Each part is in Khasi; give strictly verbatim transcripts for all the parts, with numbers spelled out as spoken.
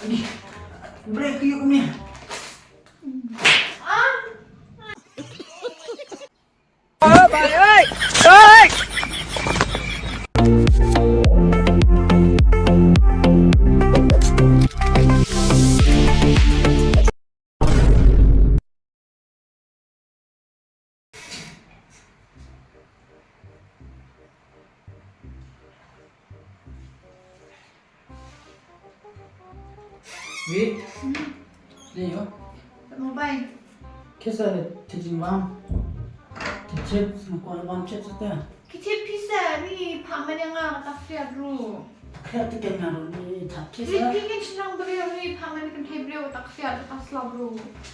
Brake kyu kumne. Ah! Oh, bhai, oi! Oi! Wi. Hmm. Dei ïoh. Mobile. Kisa le tijin bam. Tijin, sma ko bam chip sata. Ki chip pisa ni pha mane nga ta fiat ru. Kya tu kena ru ni ta kisa. Ri pi ngi chnang bri ri pha mane kan thai bri ta fiat ta sla bru.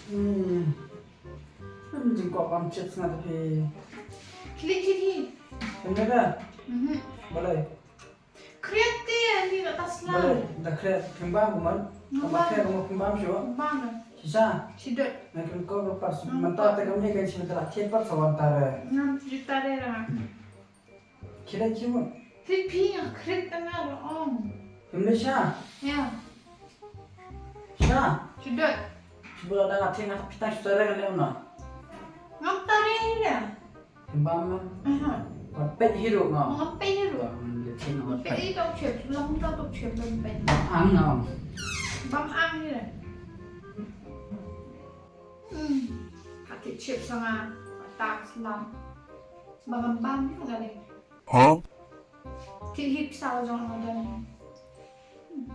Hmm. Hmm, jing ko bam chip nga ta pi. Klik klik. Kena ka? Mhm. Balai. Kriat te ani la taslam. Bale, da kriat pynbam kumon. Ngam bam. Kriat kumon pynbam shu. Bam. Shisha. Shidot. Na kin ko pas. Ngam bam. Mynta te kami kan shi mynta la thiet pat sa wan tare. Ngam ju tare ra. Kira kimun. Ti pi nga kriat tanga ra ong. Pynbam sha. Ya. Sha. Shidot. Shibula da nga thiet nga pita shu tare kan le na. Ngam tare ya. Bam. Aha. Wat peit hi ruh nga. Wat peit hi ruh. Bam, le chin wat peit. Peit hi tok chip, lam ta tok chip, bam peit. Bam ang nga. Bam ang hi. Hmm. Pha thied chip sa nga. Tak slam. Bam bam hi nga ni. Huh? Thied hi sa jong nga dan. Hmm.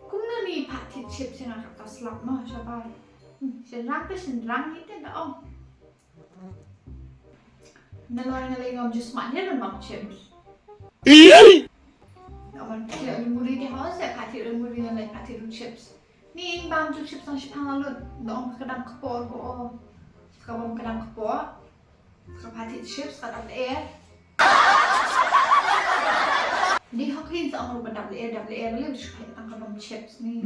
Kumno ni pha thied chip sa nga ka slap mo, shabar. Hmm. Shin rang te shin rang ni te da ong. Nalor nga lei ngam ju smat ne ban bam chips. Ih! Nga ban phi ri muri te hos, ya pha thi ri muri nga lei pha thi ri chips. Ni in bam ju chips nang shipang la lut. Dong ka dang kpor ko o. Ka bam ka dang kpor. Ka pha thi chips ka dang eh. Di hok hin sa ong ban dap le eh, dap le eh, le ju pha tang ka bam chips ni.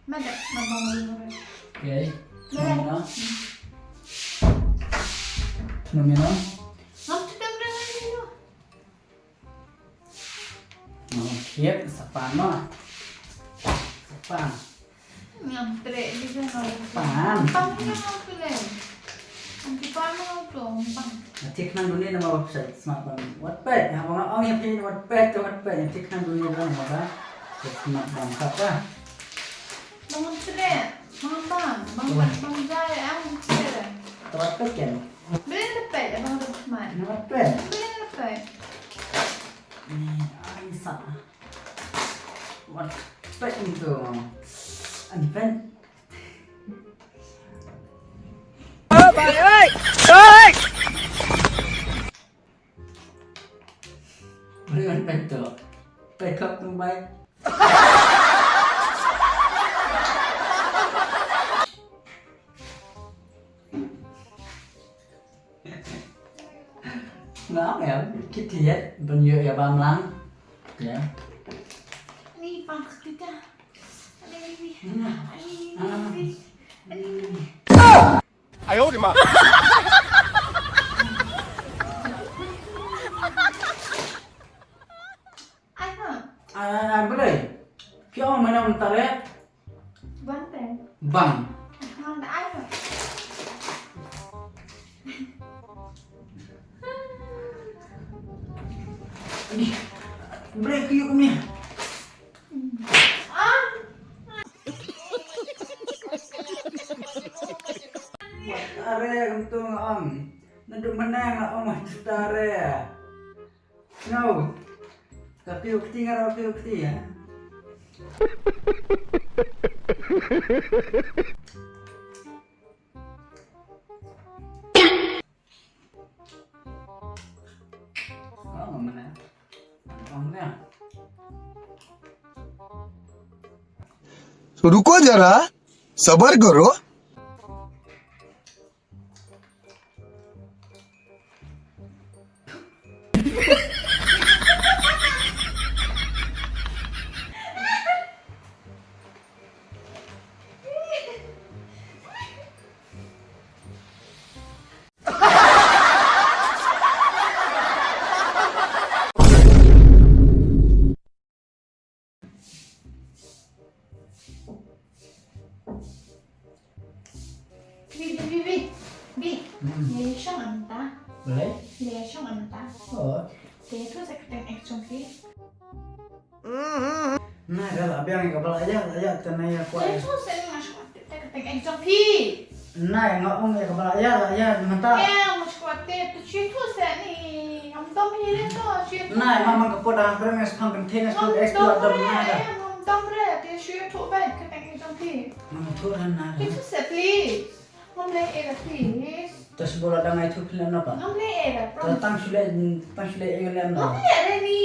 Mada, mada, mada, mada. Okay. Mada. Tuna mino. Tuna mino. Ngam tu dang dang mino. Ngam thied sapan ma. Sapan. Ngam treh di ka ngam. Pan. Pan ni ngam tu le. Anti pano to, pang. Nga thik nang duni nama website smartphone. Wat peit, ha, bang ong ïa phi wat peit, wat peit. Nga thik nang duni nama ba. Smartphone ka pa. Bang tre, bang bang, bang bang jai, ang tre. Wat peit kan? Beli lepet, bang lepet. Wat peit. Beli lepet. Ni, ai sa. Wat peit tu. An peit. Bring on pet to. Pet kop tung bai. Nang ya, kit ya, ben yo ya bam lang. Ya. Ni pang kita. Ani ni. Ani ni. Ani ni. Ayo di ma. Ai ha. Ai ai ai, boleh. Phi ong mana mentare? Bang te. Bang. Ai ha. Ni. Boleh kuyuk ni. Wat are kyntu nga ong. Naduh mynne nga ong wat are. No. Ka phi u kti nga ra phi u kti ya. तो रुको जरा, सबर करो। Bi, Bi, Bi. Hmm. Ïa shong anta. Balei? Ïa shong anta. Oh. Te tu sa kyrteng ex jong phi. Na ïa la biang ïa ka ba la ïa, la ïa te na ïa kwah. Te tu sa nga shu kwah te kyrteng ex jong phi. Na ïa nga ong ïa ka ba la ïa, la ïa mynta. Ïa nga shu kwah te tu shi tu sa ni. Ngam dom hi re to shi tu. Na ïa ma man ka pot da reng ngas pang kan te ngas pang ex tu la dom na ïa. Ngam dom re te shi tu ba kyrteng ex jong phi. Ngam tu ran na. Te tu sa please. Ngam leh ïa ka, please. Ta shu bor la dang ai thuh phi leh na pa. Ngam leh ïa ka, ta promise. Tang shu leh, tang shu leh ïa ka leh na. Ngam leh re ni.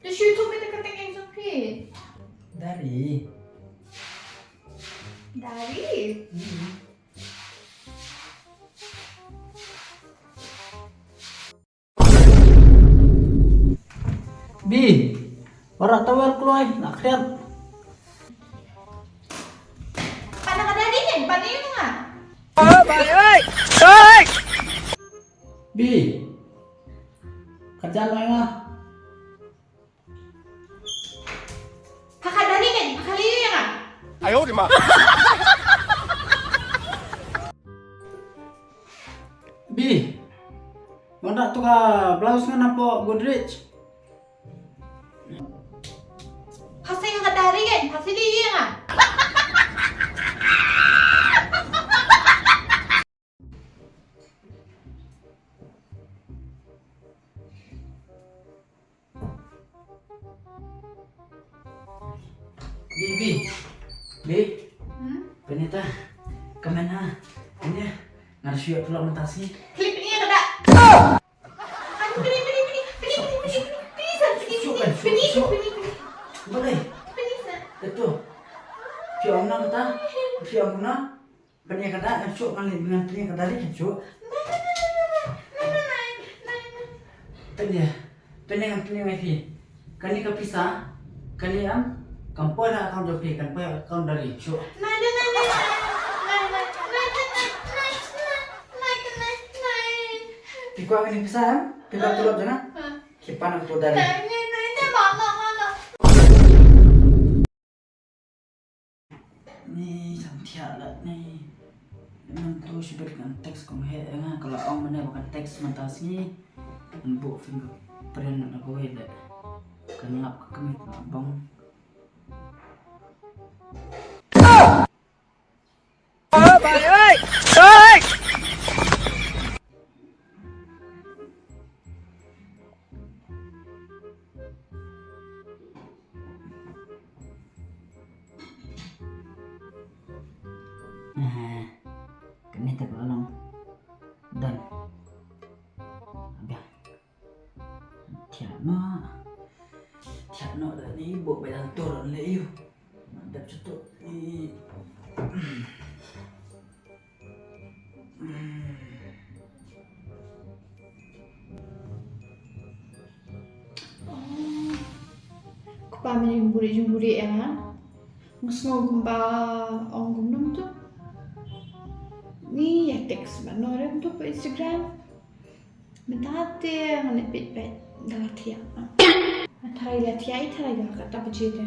Ta shu thuh phi ta ka teng exam phi. Dari. Dari. Hmm. Bi, warak tawel kloi, nak kriat. Pana ka dari ni, pana yun nga. Bi, kerja lo nga. Paka dari ni, paka liu ya nga. Ayo, di ma. Bi, wanrah tu ka blouse ngan hapoh Godrej. Pasi ka dari kan, pasi di ïing ah. Bi, bi. Bi. Hmm? Pynïa ta. Ka mena. Pynïa. Nga da shu ïoh tulop mynta sngi. Khlip pynïa ka da. Aduh, pynïa, pynïa, pynïa. Pynïa, pynïa, pynïa. Pynïa, pynïa, pynïa. Balei? Pynïa. Phi ong na mynta. Phi ong na. Pynïa ka da, ngan shu, ngan leh, ngan pynïa ka da ri, ngan shu. Pynïa, pynïa, ngan pynïa mai phi. Kane ka pisa, kane em, kam poi ha account jong phi, kan poi ha account da ri, shu. Phi kwah kane pisa em, phi kwah tulop jong nga. Ki pan ka tu da ri. Ni, sa thiah lad ni. Mynta shibit kan text kong heh nga, ka la ong mynne ba kan text mynta sngi. Ngan buh fingerprint na kawei leh. Kan lap ka kmie ka bong. Ah, kane te ka long. Done. Aga. Thiah noh. Thiah noh da ni, buh ba dang tur leh ïu. Dep chutu. Kpa, me jingbuhrieh jingbuhrieh ïa nga. Nga sngew kumba ong kumno to. Ni ïa text ba no rem to pa Instagram. Mynta te ngan leit peit peit da la thiah. Tharai la thiah, i tharai la kata baje te.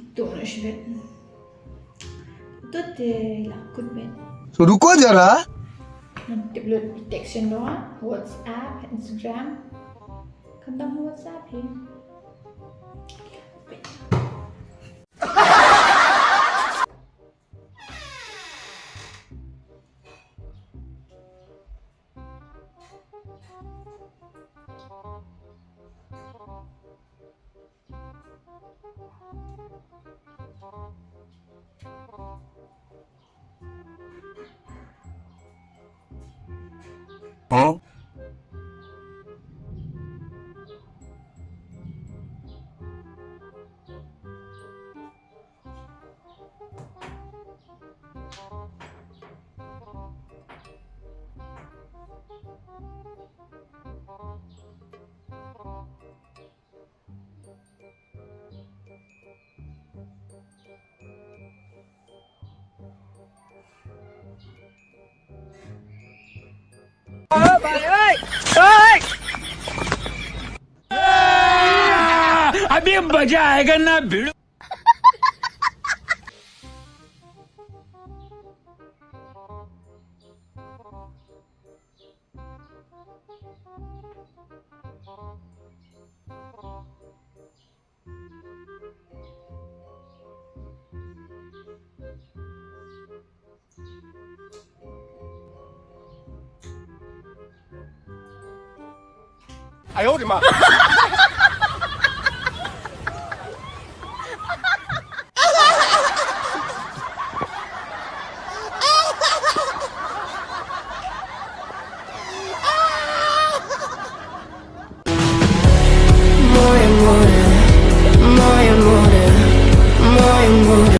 Ito na shibet. Ito te la kut bet. तो रुको जरा। Ngan tip lut i text ïa no, WhatsApp, Instagram. Kan dang WhatsApp hi. Huh? अभी मजा आएगा ना भिड़ू। 哎呦我的妈！